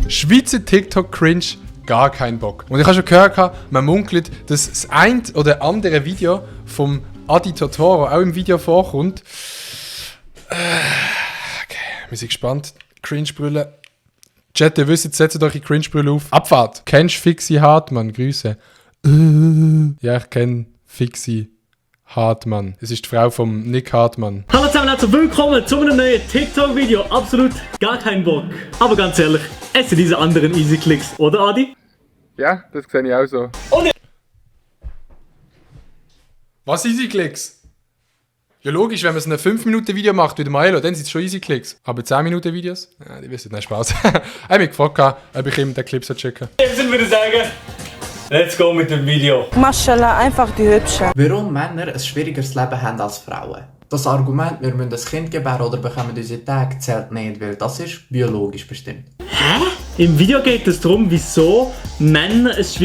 Schweizer TikTok-Cringe, gar keinen Bock. Und ich habe schon gehört, man munkelt, dass das ein oder andere Video vom Adi Totoro auch im Video vorkommt. Okay, wir sind gespannt. Cringe-Brille. Chat, ihr wisst, setzt euch die Cringe-Brille auf. Abfahrt. Kennst du Fixi Hartmann? Grüße. Ja, ich kenne Fixi Hartmann. Es ist die Frau vom Nick Hartmann. Hallo zusammen, herzlich willkommen zu einem neuen TikTok-Video. Absolut gar keinen Bock. Aber ganz ehrlich, es sind diese anderen Easy Clicks, oder Adi? Ja, das sehe ich auch so. Und Was Easy Clicks? Ja logisch, wenn man so ein 5-Minuten-Video macht wie der Milo, dann sind es schon Easy Clicks. Aber 10-Minuten-Videos? Ja, die wissen, nein, Spaß. Ich habe mich gefragt, ob ich ihm den Clip checken soll. jetzt würde ich sagen, let's go mit dem Video. Maschallah, einfach die Hübschen. Warum Männer ein schwierigeres Leben haben als Frauen? Das Argument, wir müssen ein Kind gebären oder bekommen unsere Tage, zählt nicht, weil das ist biologisch bestimmt. Hä? Im Video geht es darum, wieso Männer es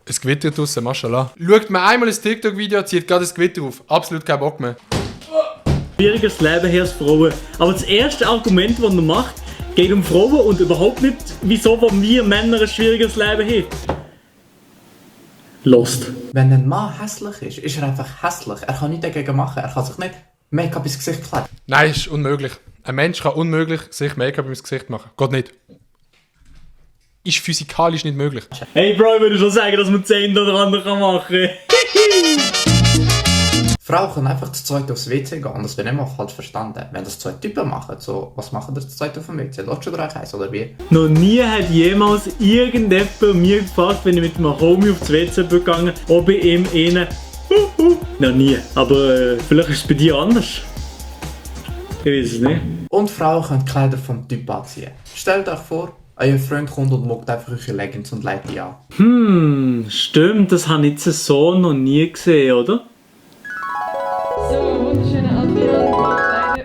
Es gewittert draussen, Maschallah. Schaut mir einmal ein TikTok-Video, zieht gerade das Gewitter auf. Absolut kein Bock mehr. schwierigeres Leben haben als Frauen. Aber das erste Argument, das er macht, geht um Frauen und überhaupt nicht, wieso wir Männer ein schwieriges Leben haben. Lost. Wenn ein Mann hässlich ist, ist er einfach hässlich. Er kann nichts dagegen machen. Er kann sich nicht Make-up ins Gesicht kleben. Nein, ist unmöglich. Ein Mensch kann unmöglich sich Make-up ins Gesicht machen. Geht nicht. Ist physikalisch nicht möglich. Hey Bro, ich würde schon sagen, dass man 10 oder andere machen kann. Frauen können einfach zu zweit aufs WC gehen. Das wird immer falsch verstanden. Wenn das zwei Typen machen, so, was machen das zu zweit auf dem WC? Lutscht ihr euch eins oder wie? Noch nie hat jemals irgendjemand mir gefragt, wenn ich mit meinem Homie aufs WC gegangen bin, ob ich ihm einen Noch nie. Aber vielleicht ist es bei dir anders. Ich weiß es nicht. Und Frauen können die Kleider vom Typ anziehen. Stellt euch vor, euer Freund kommt und mockt einfach eure Leggings und legt die an. Stimmt, das habe ich jetzt so noch nie gesehen, oder? So, wunderschöne Adrian.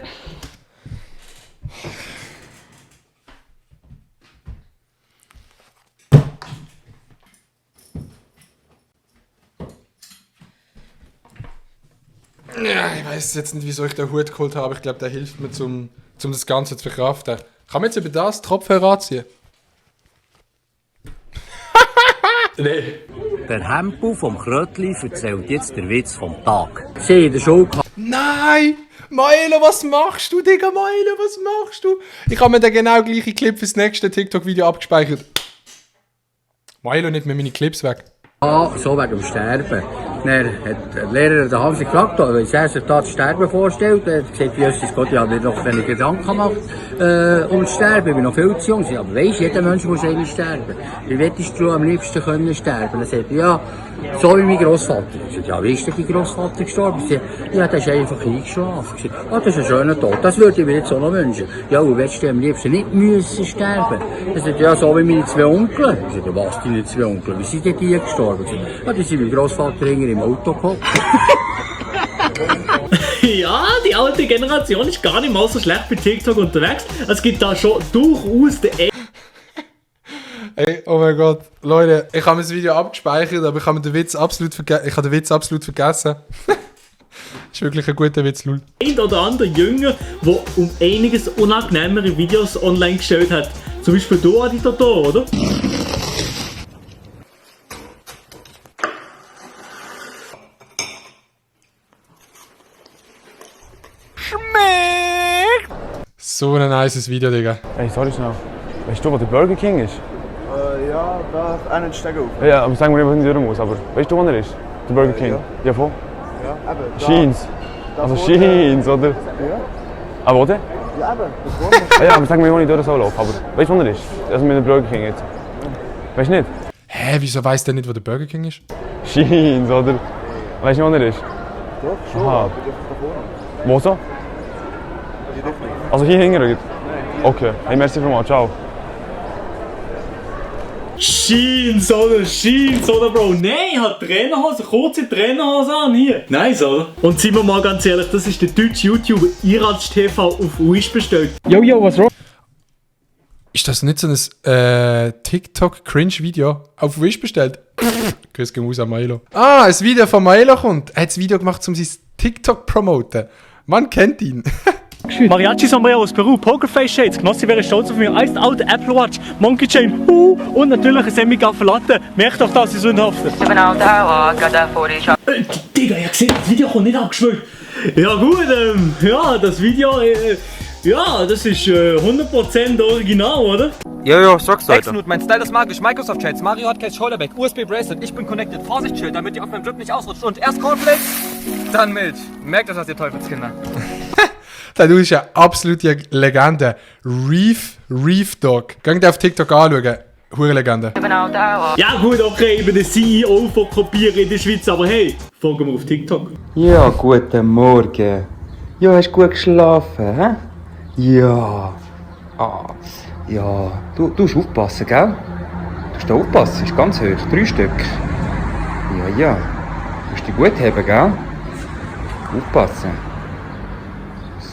Ja, ich weiß jetzt nicht, wieso ich den Hut geholt habe. Ich glaube, der hilft mir, um das Ganze zu verkraften. Kann man jetzt über das Tropfen anziehen? Nein. Der Hempel vom Krötli erzählt jetzt den Witz vom Tag. Sie in der Schule Nein! Maelo, was machst du, Digga? Maelo, was machst du? Ich habe mir den genau gleichen Clip fürs nächste TikTok-Video abgespeichert. Maelo, nicht mehr meine Clips weg. so wegen dem Sterben. Dann hat der Lehrer den Hansi gefragt, weil er sich das Sterben vorstellt. Er hat gesagt, Jesus Gott, ich habe mir noch keine Gedanken gemacht um das Sterben. Ich bin noch viel zu jung. Aber weisst, jeder Mensch muss eigentlich sterben. Wie würdest du am liebsten können sterben? Dann sagt er, ja, so wie mein Grossvater. Ich sagte, ja, wie ist denn dein Grossvater gestorben? Ich sagte, ja, der ist einfach eingeschlafen. Ich sagte, das ist ein schöner Tod. Das würde ich mir jetzt auch noch wünschen. Ja, und willst du am liebsten nicht müssen sterben? Er sagt, ja, so wie meine 2 Onkel. Ich sagte, was, deine 2 Onkel? Wie sind denn die gestorben? Ich sagte, ja, die sind mein Grossvater im Auto gekommen. Ja, die alte Generation ist gar nicht mal so schlecht bei TikTok unterwegs. Es gibt da schon durchaus den Ey, oh mein Gott. Leute, ich habe mir das Video abgespeichert, aber ich habe den Witz absolut vergessen. Das ist wirklich ein guter Witz, lul. ein oder andere Jünger, der um einiges unangenehmere Videos online gestellt hat. Zum Beispiel du, Adi Totoro, oder? So ein nices Video, Digga. Hey, sorry schnell. Weißt du, wo der Burger King ist? Ja, da einen Steg auf. Ja, aber sag mir nicht, wo ich durch muss. Aber weißt du, wo er ist? Der Burger King? Ja, wo? Ja, eben. Scheins. Also Scheins, oder? Ja. Ah, wo denn? Ja, eben. Das wohnt Ja, aber sag mir, wo ich durch so laufe. Aber weißt du, wo er ist? Also mit dem Burger King jetzt. Weißt du nicht? Hä, wieso weiss der nicht, wo der Burger King ist? Scheins, oder? Weißt du, wo er ist? Doch, schon. Aha. Aber ich da vorne. Wo so? Die dürfen nicht. Also hier hinten? Nein, hier. Okay. Hey, merci vielmals. Ciao. Jeans, oder Bro? Nein, ich habe Trainerhose, kurze Trainerhose an hier. Nice, oder? Und seien wir mal ganz ehrlich, das ist der deutsche YouTuber Iratz TV auf Wish bestellt. Yo, was wrong? Ist das nicht so ein TikTok-Cringe-Video auf Wish bestellt? Grüß gehen raus an Maelo. Ah, ein Video von Maelo kommt. Er hat ein Video gemacht, um sein TikTok zu promoten. Man kennt ihn. Mariachi Sombrero aus Peru, Pokerface Shades, Knossi wäre stolz auf mich, Iced Out, Apple Watch, Monkey Chain, und natürlich ein Semi-Gaffel-Latte. Merkt doch, dass ich sündhafte. Digga, ich sehe, das Video kommt nicht abgeschmückt. Ja gut, ja, das Video, ja, das ist 100% original, oder? Jojo, sag's Leute. Exnut, mein Style ist magisch, Microsoft Shades, Mario Hotcase Shoulderback, USB Bracelet, ich bin connected, Vorsichtsschild, damit ihr auf meinem Grip nicht ausrutscht und erst Cornflakes, dann Milch. Merkt das, ihr Teufelskinder. Du bist ja absolute Legende. Reef Dog. Geht auf TikTok anschauen. Hure Legende. Ja gut, okay, ich bin der CEO von Kopieren in der Schweiz, aber hey, folgen wir auf TikTok. Ja, guten Morgen. Ja, hast du gut geschlafen, hä? Ja. Ja, du musst aufpassen, gell? Du musst da aufpassen, ist ganz hoch, 3 Stück. Ja. Du musst dich gut haben, gell? Aufpassen.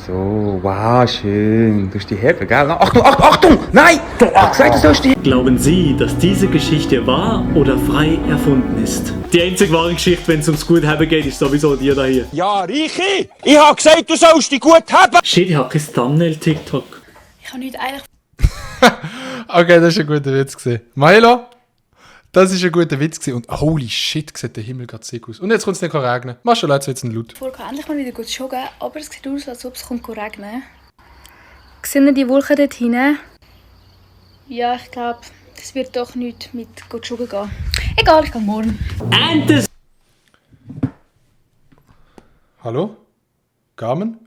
So, wow, schön. Du musst dich haben, gell? Achtung! Nein! Ich hab gesagt, du sollst dich... Glauben Sie, dass diese Geschichte wahr oder frei erfunden ist? Die einzige wahre Geschichte, wenn es ums Guthaben geht, ist sowieso die da hier. Ja, Reiche! Ich hab gesagt, du sollst dich gut haben! Shit, ich hab kein Thumbnail-TikTok. Ich habe nicht eigentlich... Okay, das war ein guter Witz gewesen. Milo, das war ein guter Witz gewesen. Und holy shit, sieht der Himmel gerade sick aus. Und jetzt kommt es nicht regnen. Machst du Leute jetzt einen Laut. Ich endlich mal wieder gut joggen, aber es sieht aus, als ob es regnen. Sehen Sie die Wolken dort hinten? Ja, ich glaube, das wird doch nicht mit gut joggen gehen. Egal, ich gehe morgen. And Hallo? Carmen?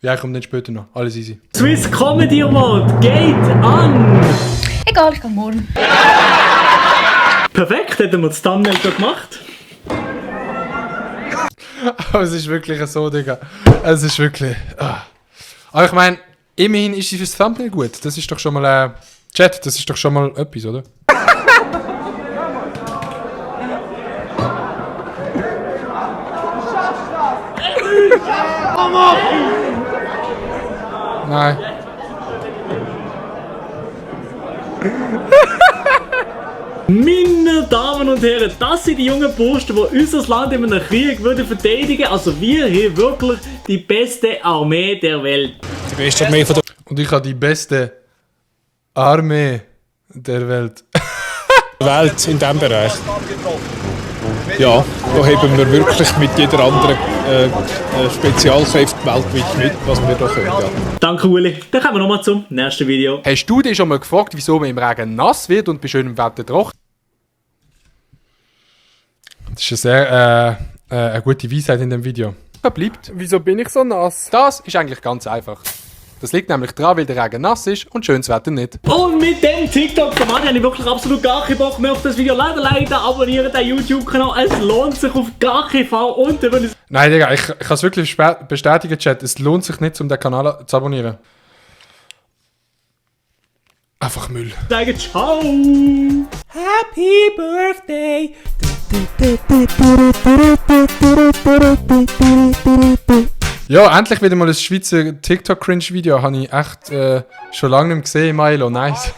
Ja, ich komme dann später noch. Alles easy. Swiss Comedy Award geht an! Egal, ich gehe morgen. Perfekt, hätten wir das Thumbnail schon gemacht. Aber es ist wirklich so, Digga. Es ist wirklich... Aber ich meine, immerhin ist sie fürs Thumbnail gut. Das ist doch schon mal... Chat, das ist doch schon mal etwas, oder? Nein. Meine Damen und Herren, das sind die jungen Burschen, die unser Land in einem Krieg würden verteidigen. Also wir haben wirklich die beste Armee der Welt. Die beste Armee von der... Und ich habe die beste Armee der Welt. Welt in diesem Bereich. Ja, da haben wir wirklich mit jeder anderen Spezialkräfte weltweit mit, was wir da können. Ja. Danke Uli, dann kommen wir nochmal zum nächsten Video. Hast du dich schon mal gefragt, wieso man im Regen nass wird und bei schönem Wetter trocken? Das ist eine sehr gute Weisheit in dem Video. Bleibt. Wieso bin ich so nass? Das ist eigentlich ganz einfach. Das liegt nämlich daran, weil der Regen nass ist und schönes Wetter nicht. Und mit dem TikTok-Format habe ich wirklich absolut gar keinen Bock mehr auf das Video. Leider abonnieren den YouTube-Kanal. Es lohnt sich auf gar keinen Fall. Und dann würde ich... Nein, Digga, ich kann es wirklich bestätigen, Chat. Es lohnt sich nicht, um den Kanal zu abonnieren. Einfach Müll. Sagen ciao. Happy Birthday! Ja, endlich wieder mal ein Schweizer TikTok-Cringe-Video. Habe ich echt schon lange nicht mehr gesehen, Milo. Nice.